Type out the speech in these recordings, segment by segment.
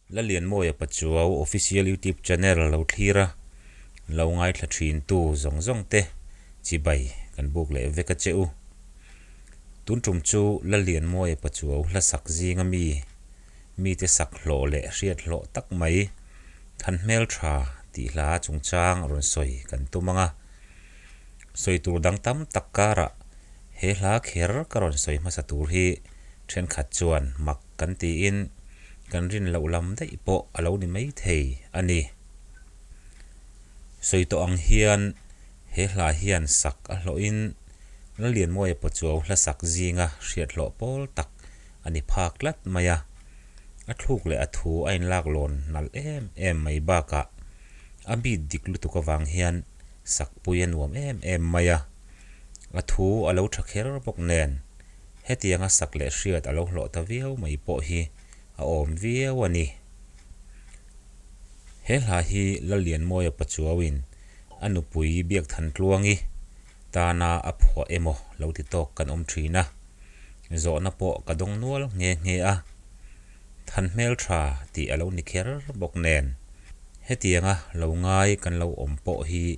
Lalianmawia Pachuau Official YouTube Channel lo thlir a, lo ngaithla thin tu zawng zawng te chibai kan buk leh vek a che u. Tun tum chu Lalianmawia Pachuau hla sak zinga mi, mite sak hlawh leh hriat hlawh tak mai, Than Hmeltha tih hla chungchang rawn sawi kan tum ang a. Sawi tur dang tam tak karah he hla kher ka rawn sawi hmasa tur hi thenkhat chuan mak kan tiin kan rin loh lam daih pawh a lo ni mai thei a ni. Sawi tawh ang hian he hla hian sak a hlawhin Lalianmawia Pachuau hla sak zinga hriat hlawh pawl tak a ni phak tlat mai a. A thluk leh a thu a inlak lawn nalh em em mai bakah a beat dik lutuk avang hian sakpui a nuam em em mai a. A thu a lo tha kher bawk nen Hetianga sak leh hriat a lo hlawh ta viau mai pawh hi a awm viau a ni. He hla hi Lalianmawia Pachuauin a nupui Biakthan Tluangi tana a phuah emaw lo ti tawk kan awm thin a, zawhna pawh ka dawng nual nghe nghe a. Than hmeltha tih a lo ni kher bawk nen hetianga lo ngai kan lo awm pawh hi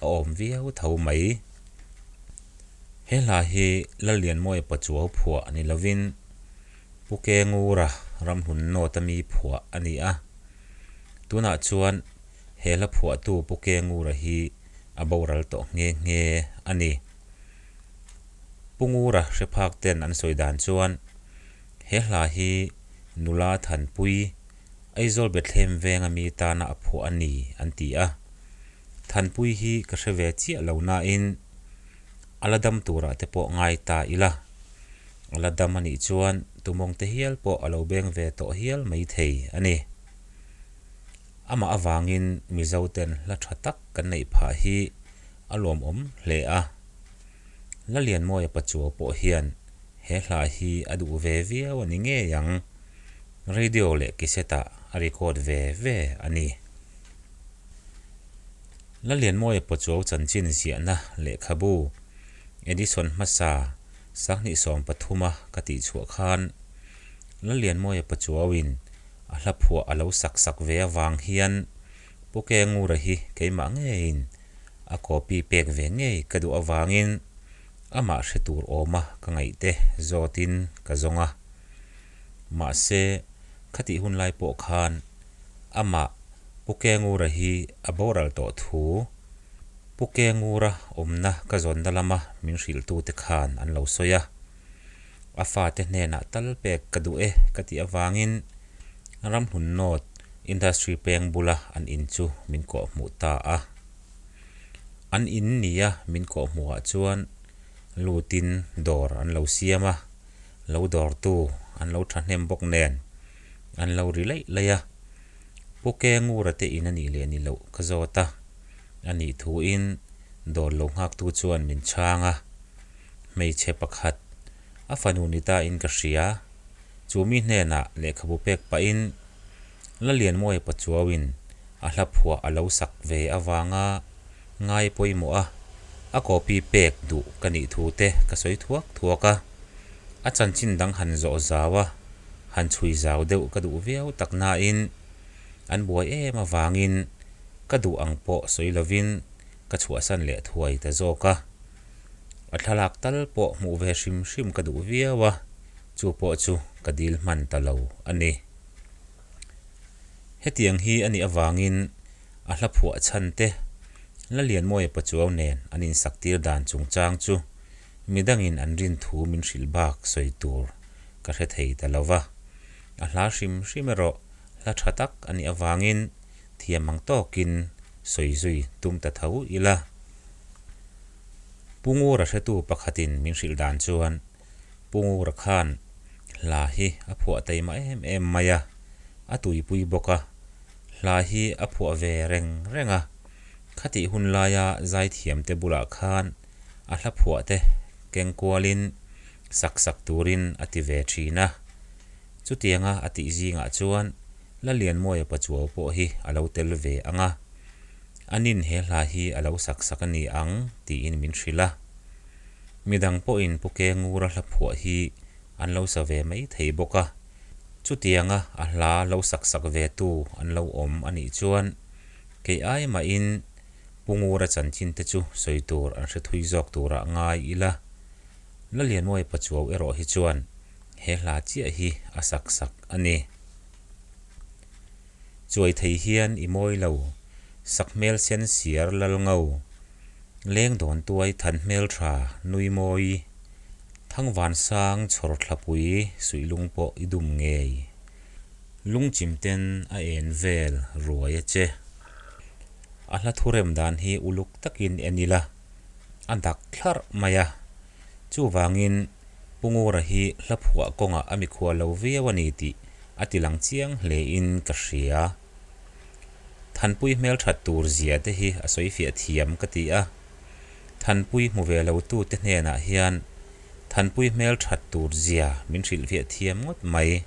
a awm viau tho mai. He hla hi Lalianmawia Pachuau phuah ni lovin Pu Kengura ramhlun nawta mi phuah a ni a. Tunah chuan he hla phuahtu Pu Kengura hi a boral tawh nghe nghe a ni. Pu Ngura hre phak ten an sawi dan chuan he hla hi nula Thanpui, Aizawl Bethlehem venga mi tana a phuah a ni an ti a. Thanpui hi ka hre ve chiah lo nain a la dam turah te pawh ngai ta ila. A la dam a nih chuan tumawng te hial pawh a lo beng ve tawh hial mai thei a ni. Amah avangin Mizo ten hla tha tak kan neih phah hi a lawmawm hle a. Lalianmawia Pachuau pawh hian he hla hi a duh ve viau a ni ngei ang. Radio leh cassette-ah a record ve ve a ni. Lalianmawia Pachuau chanchin ziahna lehkhabu Edison hmasa Sanghnih 13-a ka tihchhuah khan Lalianmawia Pachuauin a hla phuah a lo sak sak ve avang hian Pu Kengura hi keimah ngeiin a copy pek ve ngei ka duh avangin amah hre tur awma ka ngaihte zawtin ka zawng a. Mahse, khatih hun lai pawh khan Amah Pu Kengura hi a boral tawh thu Pu Kengura awmna ka zawnna lama min hrilhtute khan an lo sawi a. A fate hnenah tal pek ka duh e ka tih avangin Ramhlun North Industry peng bula an in chu min kawhhmuh ta a. An in nia min kawhhmuhah chuan lutin dawr an lo siam a, lo dawrtu an lo thahnem bawk nen. An lo ri laih laih a, Pu Kengura te in a nih leh ni loh ka zawt a, a nih thuin dawr lo nghaktu chuan min chhang a, hmeichhe pakhat a fanu ni ta in ka hria, chu mi hnenah lehkhabu pek pahin Lalianmawia Pachuauin a hla phuah a lo sak ve avanga ngai pawimawh a, a copy pek duh ka nih thu te ka sawi thuak thuak a, a chanchin dang han zawh zau a, han chhui zau deuh ka duh viau tak nain an buai em avangin ka duh ang pawh sawi lovin ka chhuahsan leh thuai ta zawk a. A thlalak tal pawh hmuh ve hrim hrim ka duh viau a, chu pawh chu ka dil hman ta lo a ni. Hetiang hi a nih avangin a hla phuah chhan te Lalianmawia Pachuau nen an insak tir dan chungchang chu midangin an rin thu min hrilh bak sawi tur ka hre thei ta lo va. A hla hrim hrim erawh hla tha tak a nih avangin thiam ang tawkin sawi zui tum ta tho ila. Pu Ngura hretu pakhatin min hrilh dan chuan Pu Ngura khan hla hi a phuah taima em em mai a, a tuipui bawk a, hla hi a phuah ve reng reng a, khatih hun laia zaithiamte bulah khan a hla phuah te keng kualin sak sak turin a ti ve thin a. Chutianga a tih zingah chuan Lalianmawia Pachuau pawh hi a lo tel ve ang a, anin he hla hi a lo sak sak a ni ang tiin min hrilh a. Midang pawhin Pu Kengura hla phuah hi an lo sa ve mai thei bawk a. Chutianga a hla lo sak sak ve tu an lo awm a nih chuan kei ai mahin Pu Ngura chanchin te chu sawi tur an hre thui zawk turah ngai ila. Lalianmawia Pachuau erawh hi chuan he hla chiah hi a sak sak a ni. Chuai thei hian i mawi lo, sak hmel sen siar lal ngo, leng dawn tuai than hmel tha nui mawi, thangvan sang chhawr thlapui suihlung pawh i dum ngei, lungchim ten a en vel ruai a che. A hla thurem dan hi uluk takin en ila, a dak thlarh mai a. Chuvangin Pu Ngura hi hla phuah kawngah a mikhual lo viau a ni tih a ti lang chiang hlein ka hria. Thanpui hmelthat tur zia te hi a sawi fiah thiam ka ti a. Thanpui hmu ve lo tu te hnenah hian Thanpui hmelthat tur zia min hrilh fiah thiam ngawt mai.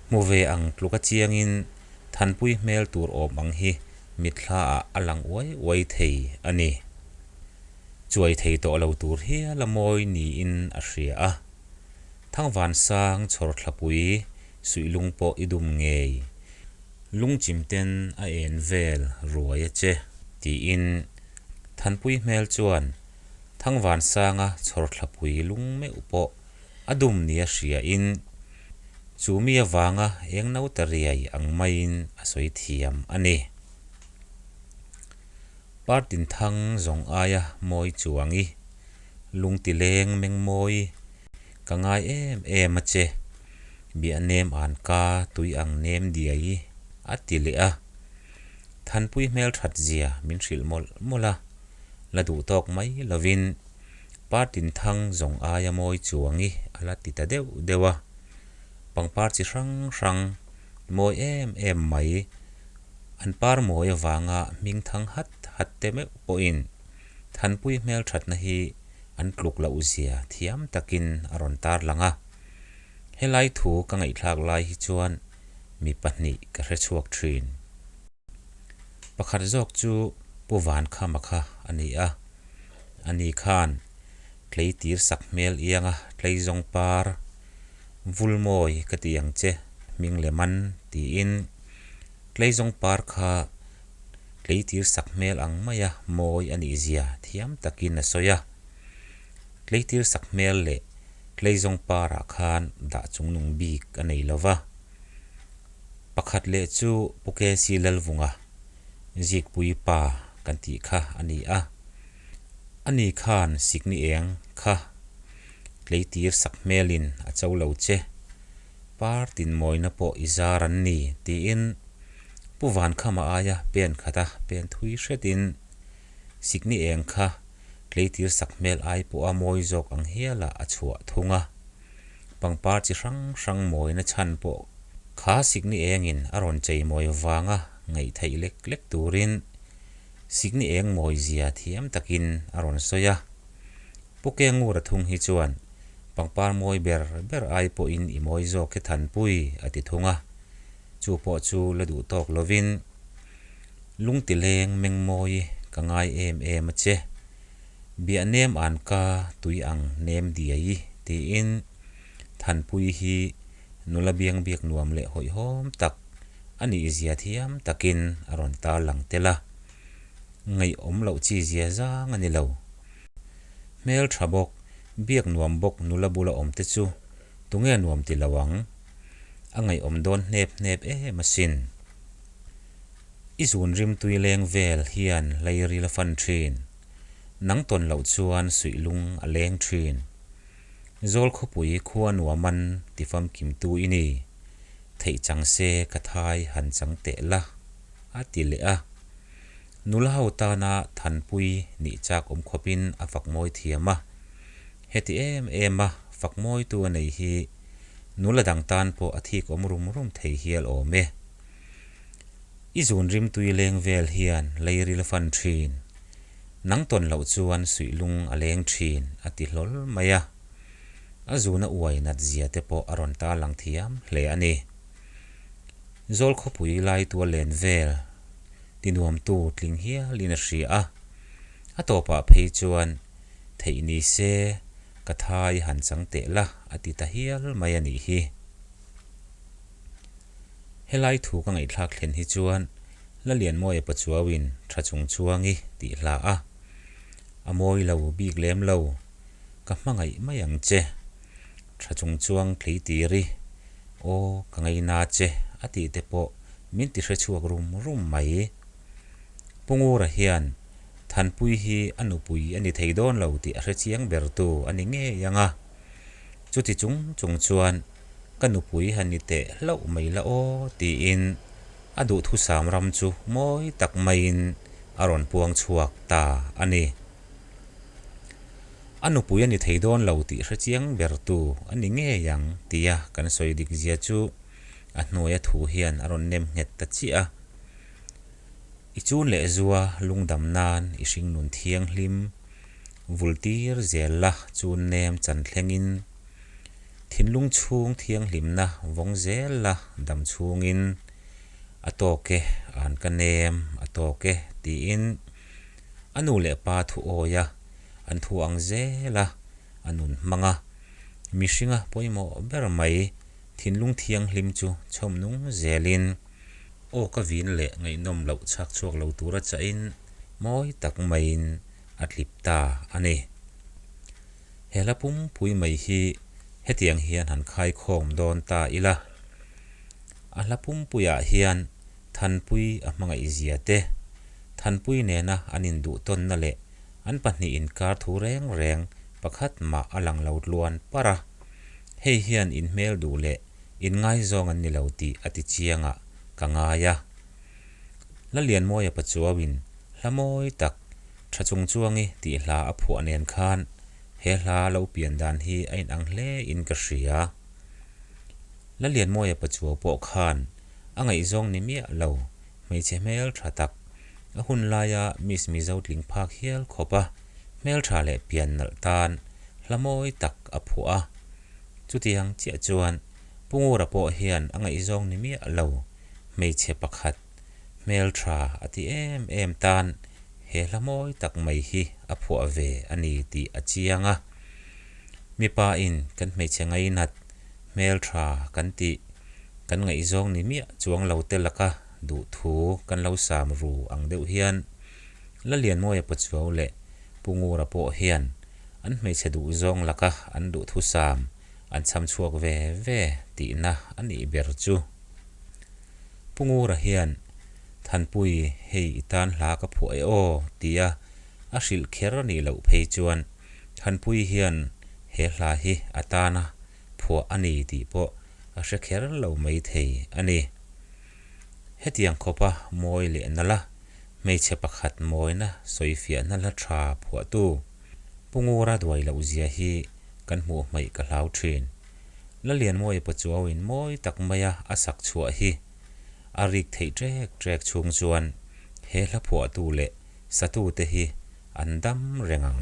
Hmu ve ang tluka chiangin Thanpui hmel tur awm ang hi mitthlaah a lang uai uai thei a ni. Chuai thei tawh lo tur hial a mawi niin a hria a. Thangvansang chhawrthlapui suihlung pawh i dum ngei. Lungchim ten a en vel ruai a che, tiin Thanpui hmel chuan Thangvansanga chhawrthlapui lung meuh pawh a dum nia hriain chu mi avanga eng naute riai ang maiin a sawi thiam a ni. Partin thang zawng aia mawi chuang i, lungti leng meng mawi ka ngai em em a che, biah nem an ka tui ang nem diai i, a ti leh a. Thanpui hmelthat zia min hrilh mawlh mawlh a, la duh tawk mai lovin Partin thang zawng aia mawi chuang i a la ti ta deuh deuh a. Pangpar chi hrang hrang mawi em em mai An par mawi avanga hming thang hat hat te meuh pawhin Thanpui hmelthatna hi an tluk loh zia thiam takin a rawn tarlang a. Helai thu ka ngaihthlak lai hi chuan mi pahnih ka hre chhuak thin. Pakhat zawk chu Pu Vankhama kha a ni a, ani khan tleitir sak hmel ianga tleizawng par Vulmawi ka ti ang che hming leh man tiin Tleizawng par kha tleitir sak hmel ang maia mawi a nih zia thiam takin a sawi a. Tleitir sak hmel leh tleizawng parah khan dah chungnung bik a nei lo va. Pakhat leh chu Pu KC Lalvunga, Zikpui pa kan tih kha a ni a. Ani khan sikni eng kha tleitir sak hmelin a cho lo che. Par tinmawina pawh i zar an ni, tiin Pu Vankhama aia pen khata pen thui hretin sikni eng kha tleitir sak hmel ai pawha mawi zawk ang hialah a chhuah thung a. Pangpar chi hrang hrang mawina chhan pawh kha sikni engin a rawn chei mawi vanga ngaihtheih lek lek turin sikni eng mawi zia thiam takin a rawn sawi a. Pu Kengura thung hi chuan pangpar mawi ber ber ai pawhin i mawi zawk hi Thanpui a ti thung a, chu pawh chu la duh tawk lovin lungti leng meng mawi ka ngai em em a che, biah nem an ka tui ang nem diai tiin Thanpui hi nula biang biak nuam leh hawihhawm tak a nih zia thiam takin a rawn tarlang tel a, ngaihawm loh chi zia zang a ni lo. Hmel tha bawk, biak nuam bawk nula bula awm te chu tunge nuam ti lo ang? A ngaihawm dawn hnep hnep em asin. I zun rim tui leng vel hian lairil a fan thin. Nang tawn loh chuan suih lung a leng thin. Zawl khawpui khua nuaman ti famkimtu i ni. Theih chang se ka thai han chang teh la, a ti leh a. Nula ho tana Thanpui nih chak awm khawpin a fak mawi thiam a, heti em em a fak mawitu a nei hi nula dang tan pawh a thik awm rum rum thei hial awm e. I zun rimtui leng vel hian leiril a fan thin, nang tawn loh chuan suihlung a leng thin a ti hlawl mai a, a zuna uai nat zia te pawh a rawn tarlang thiam hle a ni. Zawl khawpui laitua len vel ti nuamtu tling hialin a hria a, a tawpah phei chuan theih ni se ka thai han chang teh la a ti ta hial mai a nih hi. Helai thu ka ngaihthlak thlen hi chuan Lalianmawia Pachuauin Tha Chung Chuangi tih hla a, a mawi lo bik lem lo, ka hmangaih mai ang che. Tha Chung Chuang tleitiri, aw ka ngaina che a tih te pawh min ti hrechhuak rum rum mai. Pu Ngura hian Thanpui hi a nupui a ni thei dawn lo tih a hrechiang bertu a ni ngei ang a. Chuti chung chung chuan ka nupui han ni teh hlauh mai la aw tiin a duhthusam ram chu mawi tak maiin a rawn puang chhuak ta a ni. A nupui a ni thei dawn lo tih hrechiang bertu a ni ngei ang tia kan sawi dik zia chu a hnuaia thu hian a rawn nem nghet ta chiah a. I chun leh zua lungdam nan i hringnun thianghlim vultir zel la chun nem chan thlengin thinlung chhung thianghlimna vawng zel la dam chhungin a tawk e an ka nem a tawk e tiin a nu leh pa thu awi a an thu ang zel a a nun hmang a mihringa pawimawh ber mai thinlung thianghlim chu chhawm nung zelin Aw ka vin leh ngaihnawm loh chhak chhuak lo tura chahin mawi tak maiin a tlip ta a ni. He hla pumpui mai hi hetiang hian han khaikhawm dawn ta ila. A hla pumpuiah hian Thanpui a hmangaih zia te, Thanpui nena an induhtawnna leh an pahnih inkar thu reng reng pakhat mah a lang lo tluan parh a. Hei hian inhmel duh leh Inngaizawng an ni lo tih a ti chiangah ka ngai a. Lalianmawia Pachuauin hla mawi tak Tha Chung Chuangi tih hla a phuah nen khan he hla lo pian dan hi a inang hle in ka hria. Lalianmawia Pachuau pawh khan a ngaihzawng ni miah lo hmeichhe hmeltha tak, a hun laia Miss Mizo tling phak hial khawp a hmeltha leh pian nalh tan hla mawi tak a phuah a. Chutiang chiah chuan Pu Ngura pawh hian a ngaihzawng ni miah lo, hmeichhe pakhat, hmeltha a ti em em tan he hla mawi tak mai hi a phuah ve a ni tih a chiang a. Mipa in kan hmeichhe ngainat, hmeltha kan tih, kan ngaihzawng ni miah chuang lo te laka duhthu kan lo sam ru ang deuh hian Lalianmawia Pachuau leh Pu Ngura pawh hian An hmeichhe duh zawng laka an duhthusam an chham chhuak ve ve tihna a nih ber chu. Pu Ngura hian, Thanpui, hei i tan hla ka phuah e aw, tia a hrilh kher a nih loh phei chuan Thanpui hian he hla hi a tana phuah a ni tih pawh a hre kher lo mai thei a ni. Hetiang khawpa mawi leh nalh a, hmeichhe pakhat mawina sawifiahna hla tha phuahtu Pu Ngura duai loh zia hi kan hmuh hmaih ka hlau thin. Lalianmawia Pachuauin mawi tak maia a sak chhuah hi a rik theih trek trek chhung chuan he hla phuahtu leh satute hi an dam reng ang.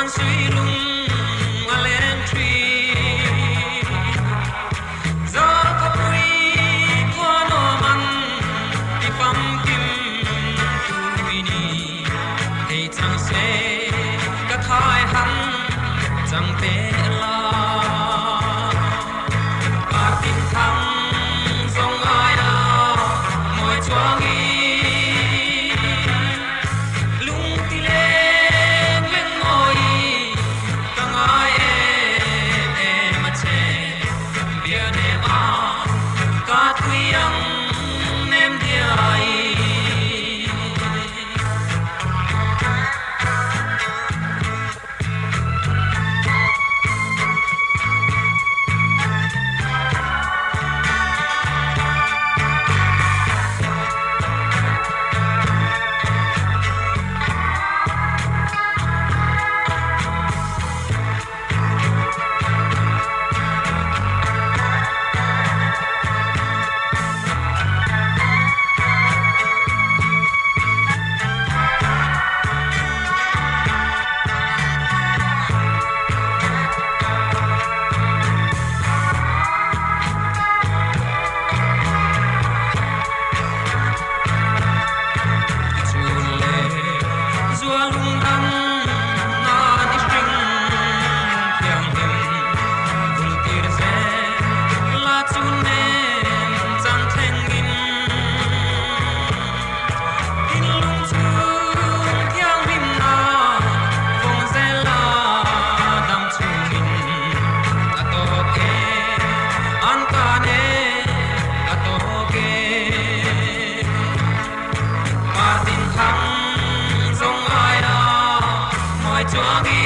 Chuan suilung a leng thin. Zawlkhawpui khuanawman ti famkim tui ni thei chang se ka thai han chang te la. Partin thang zawng aia mawi chuangin lung ti leng leng mawi ka ngai em em a che. Bia nem a ka tui ang nem diai. Chun leh zualung dam nan i hring thianghlim vul tir zel la chu nen chang thlengin thinlung chhung thianghlim na vawng zel la dam chungin a tawk e an tan e a tawk e. Martin thang zawng aia mawi chuangin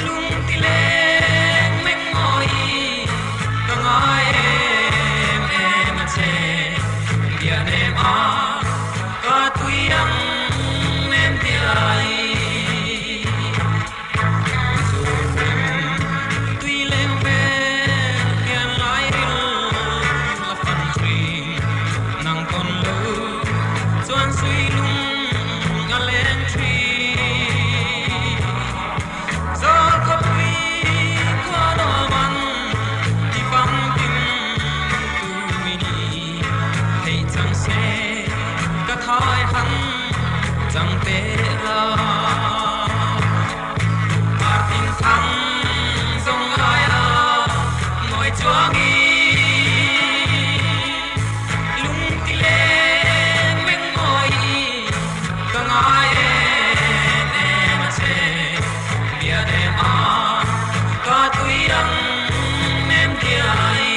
lung ti leng meng mawi ka ngai em em a che. Bia nem a ka tui ang nem diai. Zurrim tui leng vel hian lai ril la fan thin nang tawn lo chuan sui lung a leng thin. Zawlkhawpui khuanawman ti famkim tui ni theih chang se ka thai han chang te la. Martin thang zawng aia mawi chuangin lung ti leng meng mawi ka ngai em em a che. Bia nem a ka tui ang nem diai.